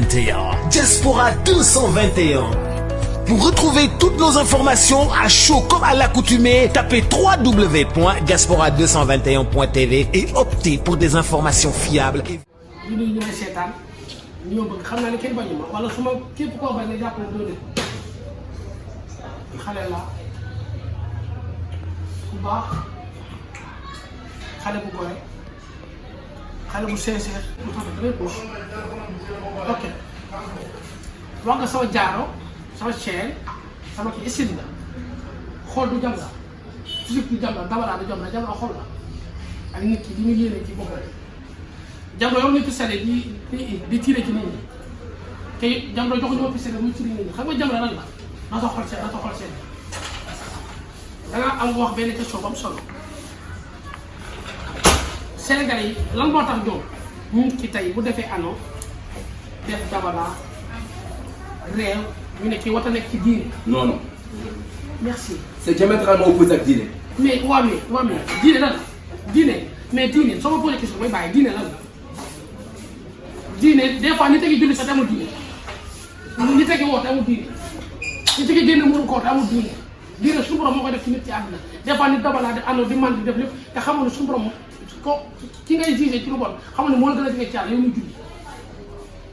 Diaspora 221. Pour retrouver toutes nos informations à chaud comme à l'accoutumée, tapez www.diaspora221.tv et optez pour des informations fiables. xale bu sincère ok wax nga sama jaaro sama chaîne sama kii isin la xool du jam la physique du jam la dabalaa du jam la xool la ak nit ki li mu yéene ci boppam jam la yow ni pisale di tiré ci nit ñi te jam la joxuñu ma pisale muy tiré nit ñi xam nga jam la lan la na sa xol seen da nga am wax benn question bu am solo Sénégalais yi lan moo tax ñoom nit ki tey bu defee ano def dabala réew ñu ne kii wata nekk ci diine. non non. merci. c'est diamétralement opposé ak diine. mais waa mais diine lan la diine mais diine soo ma posé question mooy bàyyi diine lan la diine des fois nit a ngi julli sax te amul diine nit a ngi woote amul diine nit a ngi génn mënu ko te amul diine diine suñu borom moo koy def ci nit ci àdduna des fois nit dabala di ano di man di def lépp te xamoon ne suñu borom ko ki ngay gisee ci lu bon xam ne moo la gën a jege caal yow muy julli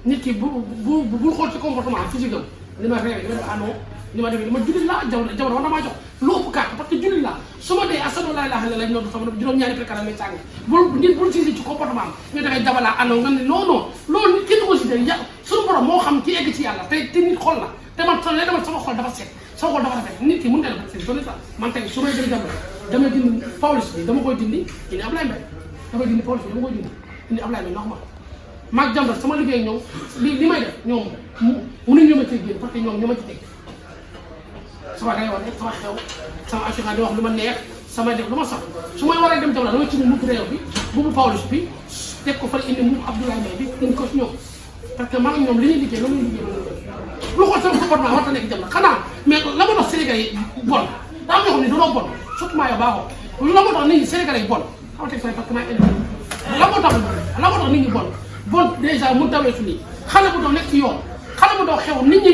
nit ki bu xool ci comportement physique am li ma réew li ma def ano li ma def li ma julli laa jaw war damaa jox lu ëpp carte parce que julli laa su ma dee asadu laa ilaaha illallaah noonu sama juróom-ñaari prékaram may sàng nit bul gisee ci comportement am ñu dangay dabalaa ano nga ne non loolu nit kenn ko si dee suñu borom moo xam ki egg ci yàlla te nit xol la te man dama sama xol dafa set sama xol dafa rafet nit ki mën nga def seen doon man tey su may jël jam dama dindi Pawlish bi dama koy dindi indi Ablaye Mbaye dama dindi Pawlish bi dama koy dindi indi Ablaye Mbaye normal maag Jamra sama liggéey ñoom li may def ñoom mënuñu ma cee génn parce que ñoom ñoo ma ci teg sama réew sama xew sama assurance di wax lu ma neex sama def lu ma sax su may waree dem Jamra dama ci mbubb réew bi mbubb Pawlish bi teg ko fa indi mbubb Abdoulaye Mbaye bi indi ko si ñoom parce que man ak ñoom li ñuy liggéey loolu ñuy liggéey lu xool sama comportement war ta nekk Jamra xanaa mais la ma dox Sénégal yi bon daa am ñoo xam ne dañoo bon surtout maa yow baaxoo la moo tax nit ñi Sénégalais yi bon xaw teg parce que maa indi la moo tax nit ñi bon déjà mun tawee su nii xale bu doon nekk ci yoon xale bu doon xew nit ñi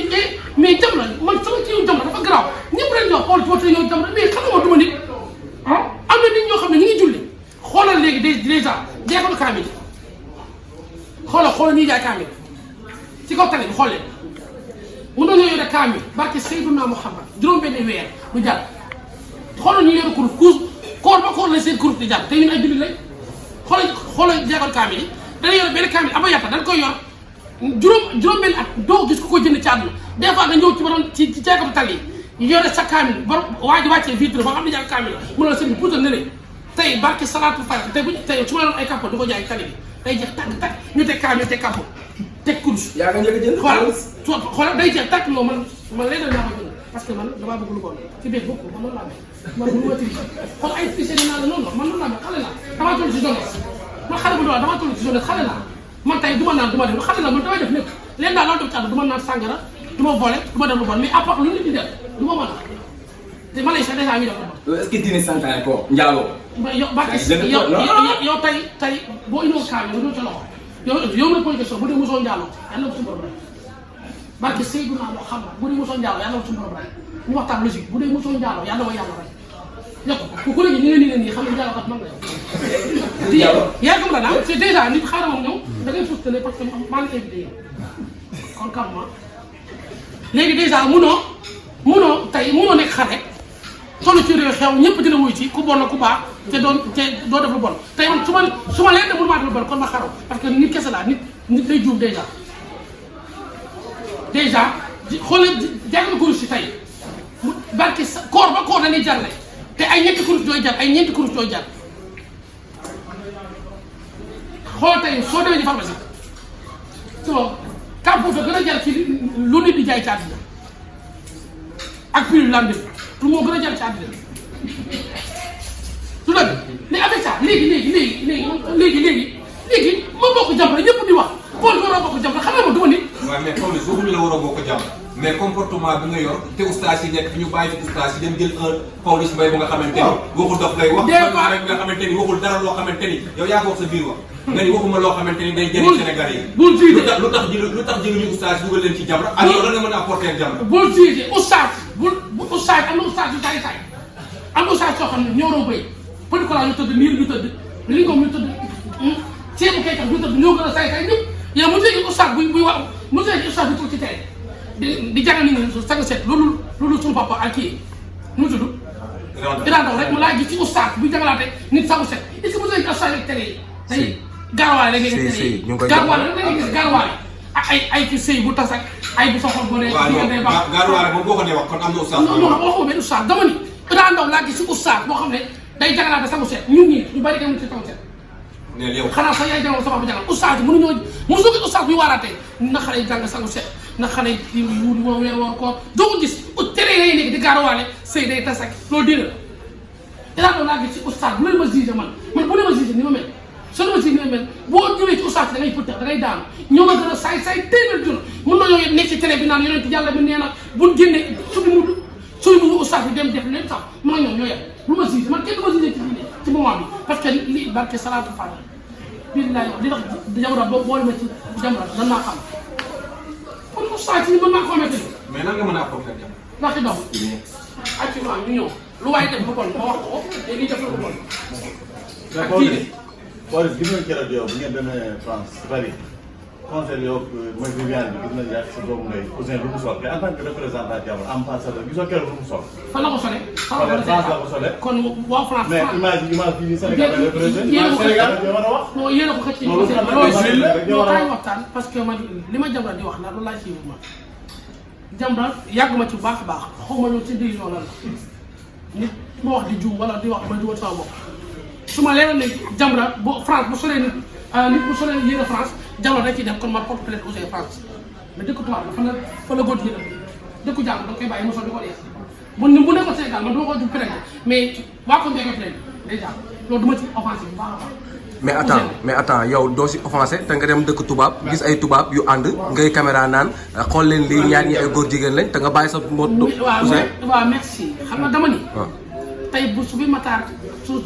mais Jamra man sama ci yow Jamra dafa garaaw ñëpp lañ ñoo xool ci wata yow Jamra mais xam nga duma nit am na nit ñoo xam ne ñu ngi julli xoolal léegi déjà jeexal kaamil xoolal ñuy jaay kaamil ci kaw tali bi xool leen mu doon yore kaamil barke Seydina Muhammad juróom-benn weer du jàll xoolal ñu yore kurus koor ba koor la seen kurus di jàll te ñun ay julli lañ xoolal jeexal kaamil yi dañuy yor benn kaamil aba yatta dañ koy yor juróom-benn at doo gis ku ko jënd ci àdduna des fois nga ñëw ci borom ci jeexatu tali yi yore sa kaamil borom waa ji wàccee vitre ba xam ne jàng kaamil mu ne la seen bi puutal ne ne tey barke salaatul faatiha tey su ma yoroon ay kàppo du ko jaay tali bi day jeex tàkk ñu teg kaamil teg kàppo teg kurus yaa nga njëkk a jënd xoolal day jeex tàkk loo man léeg-léeg naa ko jënd parce que man damaa bëgg lu bon ci biir bopp man noonu laa mel man mënu ma tricher xool ay tricher ni naa la noonu la man noonu laa mel xale la damaa toll ci jeunesse man xale bu doon damaa toll ci jeunesse xale la man tey du ma naan du ma def xale la man damay def lépp leen daal laa def ci àdduna du ma naan sàngara du ma volé du ma def lu bon mais à part lu nit di def du ma mën a te ma lay sax déjà ñu def lu bon. est-ce que dina santaane ko njaaloo. yow tey boo indoo kaa bi nga doon ca loxo yow nga posé question bu dee mosoo njaaloo yàlla na ko suñu borom rek barke Seydina Muhammad bu dee mosoo njaaloo yàlla na ko suñu borom rek ñu waxtaan logique bu dee mosoo njaaloo yàlla ma yàlla rek yokk ku léegi ñu ne nii xam ne njaaloo kat man la yow. yaa ngi ko mën a c'est déjà nit xaaral moom ñëw da ngay frustré parce que maa ngi invité yow kon calme léegi déjà munoo nekk xale toll ci réew xew ñëpp dina wuy ci ku bon na ku baax te doo def lu bon tey man su ma leen de mënu maa def lu bon kon ma xaraw parce que nit kese laa nit day juum déjà xoolal jàngal kurus si tey barke koor ba koor dañuy jarle te ay ñeenti kurus dooy jar xool tey soo demee ci pharmacie so campo fa gën a jar ci lu nit di jaay ci àddina ak prix lande lu moo gën a jar ci àddina su dëgg mais avec ça léegi ma bokk Jamra ñëpp di wax Paul Gora bokk Jamra xam nga ma duma nit waaw mais Pawlish waxuñu la war a bokk jàmm mais comportement bi nga yor te ustaas yi nekk ñu bàyyi fi ustaas yi dem jël un Pawlish Mbaye bu nga xamante ni waxul dof lay wax bi nga xamante ni waxul dara loo xamante ni yow yaa ko wax sa biir wax nga ni waxuma loo xamante ni day jëriñ Sénégal yi bul jiite lu tax jëluñu ustaas yi dugal leen ci Jamra ak yow lan nga mën a apporter ak Jamra bul jiite ustaas ustaas am na ustaas yu saay saay am na ustaas soo xam ne ñoo doon béy petit cola ñu tëdd niir ñu tëdd lingom ñu tëdd ceebu kaykat ñu tëdd ñoo gën a saay saay ñëpp yow mu tegi ustaas buy wax mu tegi ustaas bi toog ci télé di jàngal nit ñi sang set loolu suñu papa ak kii nu mu tudd Iran Ndaw rek mu laa gis ci ustaas buy jàngalaate nit sangu set est-ce que mu tegi ustaas rek télé yi tey gaarawaale rek nga gis gaarawaale rek nga gis gaarawaale ak ay ci sëy bu tas ak ay bu soxal bu ne gaarawaale moom boo ko dee wax kon am na ustaas non waxuma benn ustaas dama ni Iran Ndaw laa gis ci ustaas boo xam ne day jàngalaate sangu set ñun ñii ñu bari kenn ci sangu set xanaa sax yaay jàngal sama bu jàngal ustaas yi mënuñoo mosoo gis ustaas buy waaraatee na xale yi jàng sangu set na xale yi yuudi woo weer woor ko doo ko gis tere lay nekk di gaarawaale sëy day tas ak loolu dina Iran Ndaw laa gis ci ustaas bu leen ma jugé man bu leen ma jugé ni ma mel soo ma jugé ni ma mel boo ñëwee ci ustaas da ngay pëttax da ngay daanu ñoo ma gën a saay téeméer jur mën nañoo nekk ci télé bi naan yonent yàlla bi nee na buñ génnee suñu mu ustaas bi dem def leen sax mën a ñoom ñoo yem lu ma jugé man kenn du ma jugé ci moment bi parce que li barke salaatu fatiha billahi li tax Jamra boole ma ci Jamra dan naa xam kon ustaas yi mën naa ko xamante ni mais nan nga mën a apporter Jamra ndax ci dox actuellement ñu ñëw lu waaye def ba bon ma wax ko léegi def la ko bon Pawlish gis nañ keroog yow bu ngeen demee France Paris concert yow mooy Viviane bi gis nañ yaa sa doomu ndey Ouzin lu mu sol mais en tant que représentant Jamra ambassadeur gisoo keroog lu mu sol. fan la ko solee. France la ko solee. kon waa France. mais image bi Sénégal lay représenté. Sénégal dañoo mën a wax. non yéen a ko xëcc ci loolu kaay waxtaan parce que man li ma Jamra di wax la loolu laa ciy ma Jamra yàgg ma ci bu baax a baax xaw ma loolu ci division lan la nit ma wax di juum wala di wax ma juumal sama bopp su ma leeral ne Jamra bu France bu solee nit bu solee yéen France Jamra da ciy def kon ma porte plainte Ouzin France mais dëkk tubaab la fa la góor jigéen dëkku jàng da koy bàyyi mosoo di ko dee bu nekkoon Sénégal man dama ko ju plainte mais waa ko njëkk a plainte déjà loolu duma ci offensé bu baax a baax. mais attends yow doo si offensé te nga dem dëkk tubaab gis ay tubaab yu ànd ngay caméra naan xool leen lii ñaar ñi ay góor jigéen lañ te nga bàyyi sa mbot Ouzin. waaw merci xam nga dama ni. tey bu su fi Matar su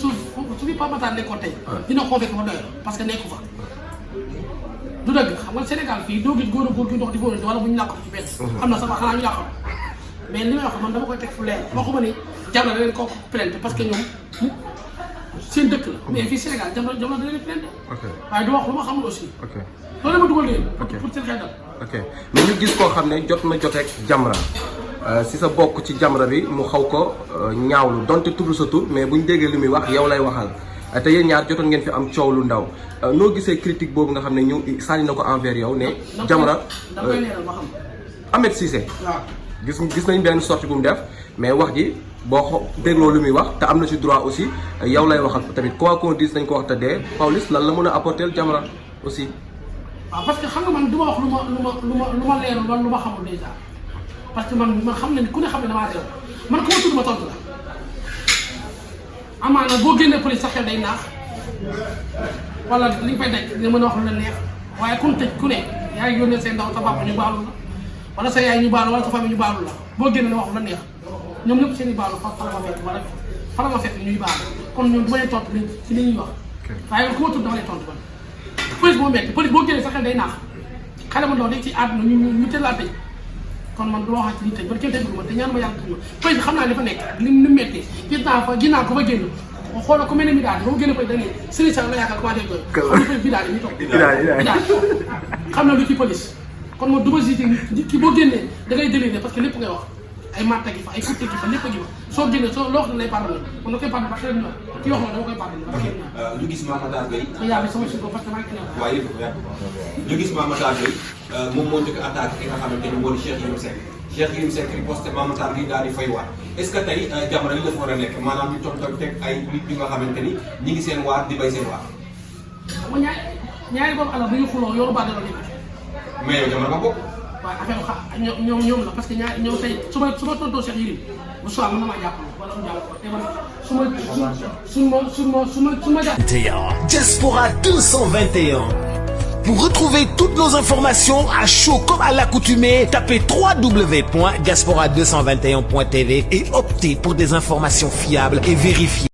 fi Pape Matar nekkoon tey. dina convaincre ma doyal parce que nekku fa. du dëgg xam nga Sénégal fii doo gis góor gi ndox di fóonante wala bu ñu làqatu ci benn. am na sama xanaa ñu làqatu mais li may wax man dama koy teg fu leer waxuma ni Jamra da leen koo plainte parce que ñoom seen dëkk la mais fii Sénégal Jamra da leen plainte. waaye du wax lu ma xamul aussi. loolu la ma dugal leen. pour seen xel dal. ok mais ñu gis koo xam ne jot na joteeg Jamra si sa bokk ci Jamra bi mu xaw ko ñaawlu donte tudd sa tur mais buñ déggee li muy wax yow lay waxal te yéen ñaar jotoon ngeen fi am coow lu ndaw noo gisee critique boobu nga xam ne ñu sànni na ko envers yow ne Jamra Ahmed Cissé gis nañ benn sortie bu mu def mais wax ji boo dégloo lu muy wax te am na ci droit aussi yow lay waxal tamit quoi qu'on dise nañ ko wax te dee Pawlish lan la mën a apporter Jamra aussi. waaw parce que xam nga man du ma wax lu ma leerul wala lu ma xamul déjà parce que man xam na ni ku ne xam ne damaa réew man ku ma tudd ma tontu la amaana boo génnee police sa xel day naax wala li nga fay daj nga mën a wax lu la neex waaye ku tëj ku ne yaa ngi yónnee seen ndaw sa papa ñu baalu la wala sa yaay ñu baalu wala sa famille ñu baalu la boo génnee wax lu la neex ñoom ñëpp seen i baalu fa la ma fekk wala fa la ma fekk ñuy baalu kon ñoom du ma leen tontu ci li ñuy wax waaye ku ma tudd dama lay tontu man police moo metti police boo génnee sa xel day naax xale ma doon ci àdduna ñu teel laa tëj kon man du ma waxaat ci li tëj ba kenn tëjul ma te ñaan ma yàlla tëj ma police xam naa li fa nekk li mu méttee gis naa ko fa génn xoolal ku mel ne mi daal ba mu génne police dañ ne sëriñ sax la yaakaar commencé jooy xam ne bi daal yi ñu toog bidaal xam na lu ci police kon moom du ma gis nit ki boo génnee da ngay déliré parce que lépp ngay wax ay matta gi fa ay kutte gi fa lépp a gi fa soo génnee soo loo xam ne lay pardonné kon da koy pardonné parce que ki wax loolu dama koy pardonné ñu gis Mame Matar Gueye yàlla sama suko parce que maa ngi waaye yëpp ñu gis Mame Matar Gueye moom moo njëkk attaqué ki nga xamante ni moo di Cheikh Yérim Seck Cheikh Yérim Seck riposté Mame Matar Gueye daal di fay waat est-ce que tey Jamra li dafa war a nekk maanaam ñu toog teg ay nit ñi nga xamante ni ñi ngi seen waar di bay seen waar xam nga ñaari boobu alal bu ñu xuloo yoonu baa daloon nekk mais yow Jamra nga bokk waaye affaire ñoom la parce que ñaari ñoom tey su ma tontoo Cheikh Yérim bu soir mën na maa jàpp wala mu jàpp te man su ma jàpp Diaspora 221 Pour retrouver toutes nos informations à chaud comme à l'accoutumée, tapez www.diaspora221.tv et optez pour des informations fiables et vérifiées.